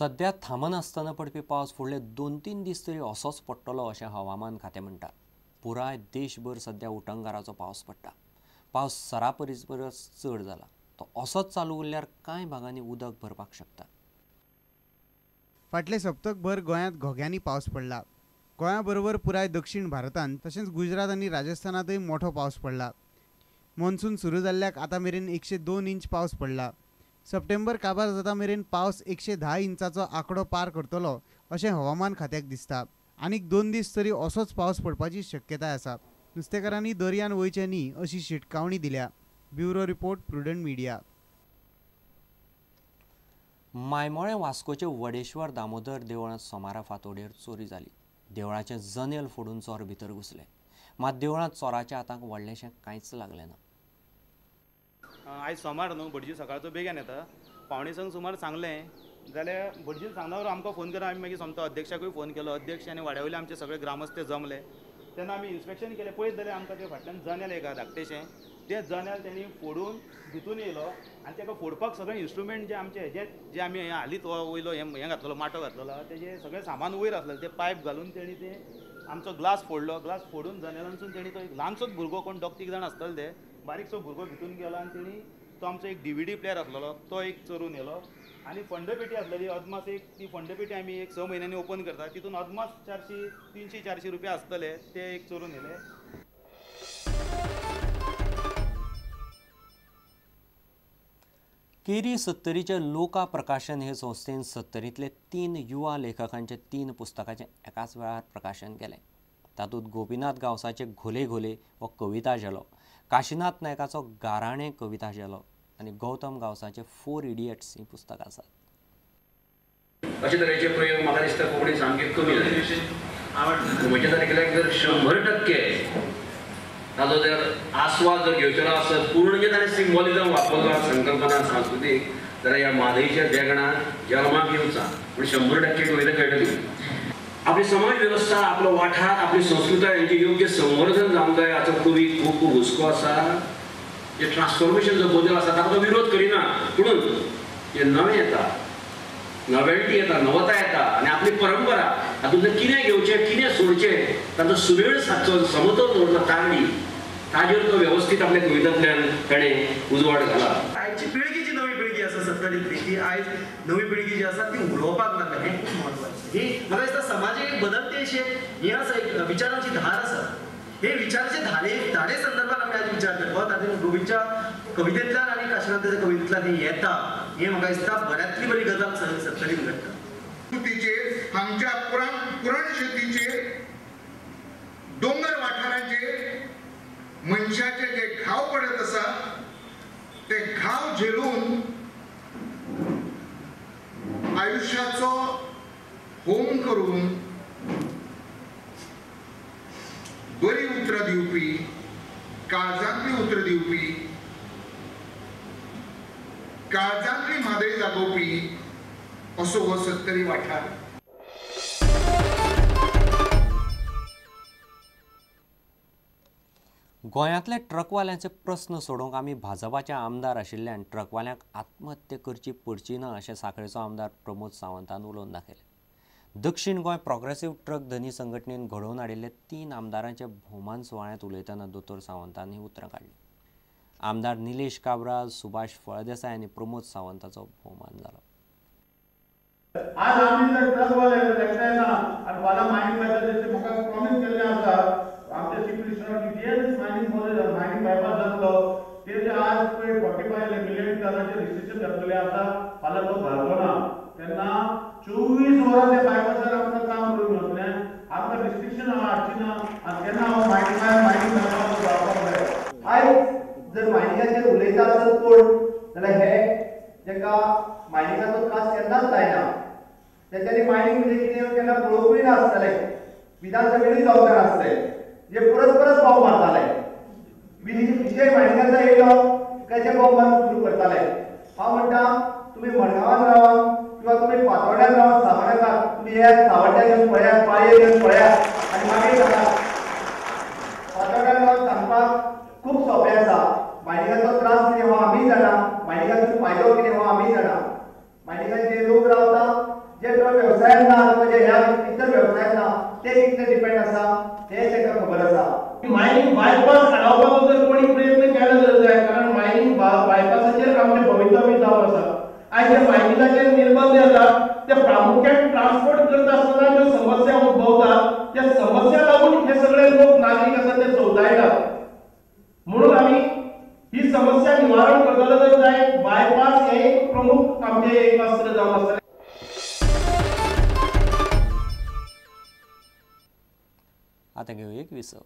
सध्या थांबनासतना पडपी पावस फुडले 2-3 दीस तरी असोच पडटलो अशें हवामान खातें म्हणटा। पुराय देशभर सध्या उटंगाराचो पावस पडटा। पावस सरासरी परस चड जाला, तो असोच चालू उरल्यार कांय भागांनी उदक भरपाक शकता। फाटले सप्तकभर गोंयांत घोग्यांनी पावस पडला। गोंया बरोबर पुराय दक्षिण भारतांत तशेंच गुजरात आनी राजस्थानांतय मोठो पावस पडला। मॉन्सून सुरू जाल्ल्याक आतां मेरेन 102 इंच पावस पडला। सप्टेंबर काबार जाता मेरेन पावस 110 इंचाचो आंकडो पार करतलो अशें हवामान खात्याक दिसता। आनीक 2 दीस तरी असोच पावस पडपाची शक्यताय आसा। नुस्तेकारांनी दर्यान वयचें न्ही अशी शिटकावणी दिल्या। Bureau report, Prudent Media. मायमोळें वास्कोचे Vadeshwar Damodar देवळांत सोमारा फांतोडेर चोरी जाली। देवळाचें जनेल फोडून चोर भितर घुसले, मात देवळांत चोराच्या हाताक व्हडलेंशें कांयच लागलें ना। आयज सोमार न्हू, भटजी सकाळचो बेगीन येता, 5:45 सुमार सांगलें जाल्यार भटजीन सांगना आमकां फोन करा। आमी मागीर सोमतो अध्यक्षाकूय फोन केलो, अध्यक्ष आनी वाड्या वयले आमचे सगळे ग्रामस्थ जमले। तेन्ना आमी इन्स्पेक्शन केलें, पळयत जाल्यार आमकां तें फाटल्यान जनेल एक आहा धाकटेशें, तें जनेल तेणी फोडून भितून येयलो आनी ताका फोडपाक सगळें इन्स्ट्रुमेंट जे आमचे हेजे जे आमी हालींच वयलो हें घातलेलो माटो घातलेलो तेजें सगळें सामान वयर आसलेलें, तें पायप घालून तेणी तें आमचो ग्लास फोडलो। ग्लास फोडून जनेलांसून तेणी तो एक ल्हानसोच भुरगो, कोण 2-3 जाण आसतले ते, बारीकसो भुरगो भितून गेलो आनी तेणी तो आमचो एक DVD player आसलेलो तो एक चोरून येयलो आनी फंडपेटी आसलेली अदमास एक, ती फंडपेटी आमी एक 6 म्हयन्यांनी ओपन करता, तितून अदमास 300-400 रुपया आसतले, ते एक चोरून येयले। केरी सत्तरीच्या लोका प्रकाशन हे संस्थेन सत्तरींतले 3 युवा लेखकांचे 3 पुस्तकाचें एकाच वेळार प्रकाशन केलें। तातूंत गोपीनाथ गांवसाचे घोले घोले हो कविता झेलो, काशीनाथ नायकाचो गाराणें कविता झेलो आनी गौतम गांवसाचे 4 इडियट्स ही पुस्तकां आसात। अशे तरेचे प्रयोग म्हाका दिसता कोंकणी सामके कमी जाले। म्हज्या सारकेल्याक जर 100% ताजो जर आस्वाद जर घेवचेलो आसत, पूर्ण जे ताणें सिंबॉलिझम वापरला, संकल्पना सांस्कृतीक, जाल्यार ह्या म्हादयच्या देगणांत जल्माक येवचा पूण 100% कविता कळटली। आपली समाज वेवस्था, आपलो वाठार, आपली संस्कृताय हांचें योग्य संवर्धन जावंक जाय हाचो कवी खूब खूब हुस्को आसा। जे ट्रान्सफॉर्मेशन जो बदल आसा ताका तो विरोध करिना, पुणून जे नवें येता, नॉवेल्टी येता, नवता येता आनी आपली परंपरा हातूंतल्यान कितें घेवचें कितें सोडचें तांचो सुमेळ सादचो, समतोल दवरचो, तागडी ताजेर तो वेवस्थीत आपल्या कवितांतल्यान ताणें उजवाड घाला। आयची पिळगी जी नवी पिळगी आसा सत्तरींतली, ती आयज नवी पिळगी जी आसा ती उलोवपाक लागल्या, हें खूब म्हत्वाचें। ही म्हाका दिसता समाजीक बदलते अशें हें आसा, एक विचारांची धार आसा। हे विचाराचे धारे संदर्भात आमी आज विचार करपाक तातूंत गोविंदच्या कवितेंतल्यान आनी काशीनाथाच्या कवितेंतल्यान हें येता, हें म्हाका दिसता बऱ्यांतली बरी गजाल सत्तरीन घडटा। तिचेर हांगच्या पुराण शेतीचेर दोंगर वाठारांचेर मनशाचे जे घाव पडत आसा ते घाव झेलून आयुष्याचो होम करून बरी उतरां दिवपी, काळजांतली उतरां दिवपी, काळजांतली म्हादय जागोवपी असो हो सत्तरी वाठार। गोंयांतले ट्रकवाल्यांचे प्रस्न सोडोवंक आमी भाजपाचे आमदार आशिल्ल्यान ट्रकवाल्यांक आत्महत्या करची पडची ना अशें सांखळेचो आमदार प्रमोद सावंतान उलोवन दाखयलें। दक्षिण गोंय प्रोग्रेसिव्ह ट्रक धनी संघटनेन घडोवन हाडिल्ले 3 आमदारांच्या भोवमान सुवाळ्यांत उलयतना दोतोर सावंतान ही उतरां काडलीं। आमदार निलेश काब्राल, सुभाष फळदेसाय आनी प्रमोद सावंताचो भोवमान जालो। आज आमी जर ट्रकवाले एकठांय ना आनी फाल्यां मायनींग बायपास म्हाका प्रॉमीस केल्लें आसा आमच्या चीफ मिनिस्टरान की जे मायनींग मायनींग बायपास जातलो तेजे आज पळय 45 मिलियन टनाचे रिस्ट्रिक्शन घातलेलें आसा, फाल्यां तो घालचो ना तेन्ना 24 वरां त्या बायपासार आमकां काम करून वतलें, आमकां रिस्ट्रिक्शन हाडची ना आनी तेन्ना हांव मायनींग बायपास जावपाक जाय। आयज जर मायनिंगाचेर उलयता आसत कोण जाल्यार हे ताका मायनिंगाचो त्रास केन्नाच जायना, तेंच्यांनी मायनिंग म्हणजे कितें केन्ना पळोवपूय नासतलें, विधानसभेनूय जावंक नासलें, जे परत परत पाव मारताले, विशय मायनिंगाचो येयलो काय ते पाव मारून सुरू करताले। हांव म्हणटा तुमी मडगांवान रावा किंवा तुमी फातोड्यान रावा, सावड्यान नाका, तुमी येयात सावड्यान येवन पळयात, पाळये येवन पळयात आनी मागीर सांगात। फातोड्यान रावन सांगपाक खूब सोंपें आसा, मायनिंगाचो त्रास कितें हो आमी जाणा, मायनिंगाचो फायदो कितें हो आमी जाणा। मायनिंगान जे लोक रावता, खबर आसा. मायनिंग बायपास आडावपाचो जर कोणी प्रयत्न केलो जर जाय, कारण मायनिंग बायपासाचेर आमचें भवितव्य जावन आसा. आयज जे मायनिंगाचेर निर्बंध येता ते प्रामुख्यान ट्रान्सपोर्ट करता आसतना ज्यो समस्या उद्भवतात त्या समस्या लागून हे सगळे लोक नागरीक आसा ते चवताळटात. म्हणून आमी ही समस्या निवारण करतले जर जाय बायपास हे एक प्रमुख आमचें एक अस्त्र जावन आसतलें. आतां घेवया एक विसव.